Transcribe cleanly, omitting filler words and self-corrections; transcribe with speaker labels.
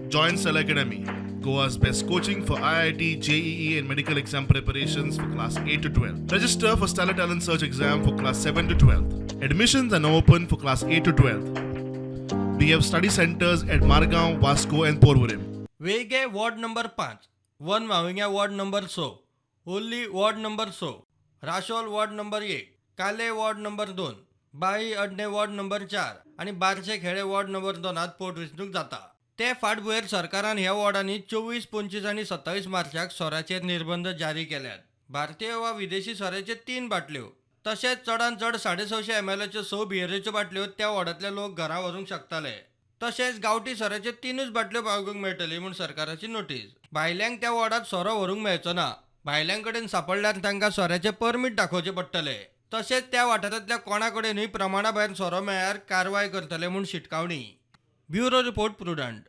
Speaker 1: Join Stellar Academy, Goa's best coaching for IIT, JEE, and medical exam preparations for class 8 to 12. Register for Stellar Talent Search exam for class 7 to 12. Admissions are now open for class 8 to 12. We have study centers at Margaon, Vasco, and Porvorim.
Speaker 2: Veguem ward number 5, one Mavlinga ward number 6, Orlim ward number 6, Rachol ward number 1, Kale ward number 2, बाई Adne ward number 4 आनी बारशे खेडे ward number 2 पोटवेंचणूक जाता. ते फाटभुंयेर सरकारान ह्या वॉर्डांनी 24, 25 आनी 27 मार्चाक सोऱ्याचेर निर्बंध जारी केल्यात. भारतीय वा विदेशी सोऱ्याचे 3 बाटल्यो तशेंच चडांत चड 650 एमएलाच्यो 6 बियरीच्यो बाटल्यो त्या वॉर्डांतले लोक घरा व्हरूंक शकताले. तशेंच गांवठी सोऱ्याच्यो 3च बाटल्यो पावोवंक मेळटली म्हूण सरकाराची नोटीस. भायल्यांक त्या वॉर्डांत सोरो व्हरूंक मेळचो ना. भायल्यां कडेन सांपडल्यार तांकां सोऱ्याचें परमीट दाखोवचें पडटलें. तशेंच त्या वाठारांतल्या कोणा कडेनूय प्रमाणा भायर सोरो मेळ्ळ्यार कारवाय करतले म्हूण शिटकावणी. Bureau report, Prudent.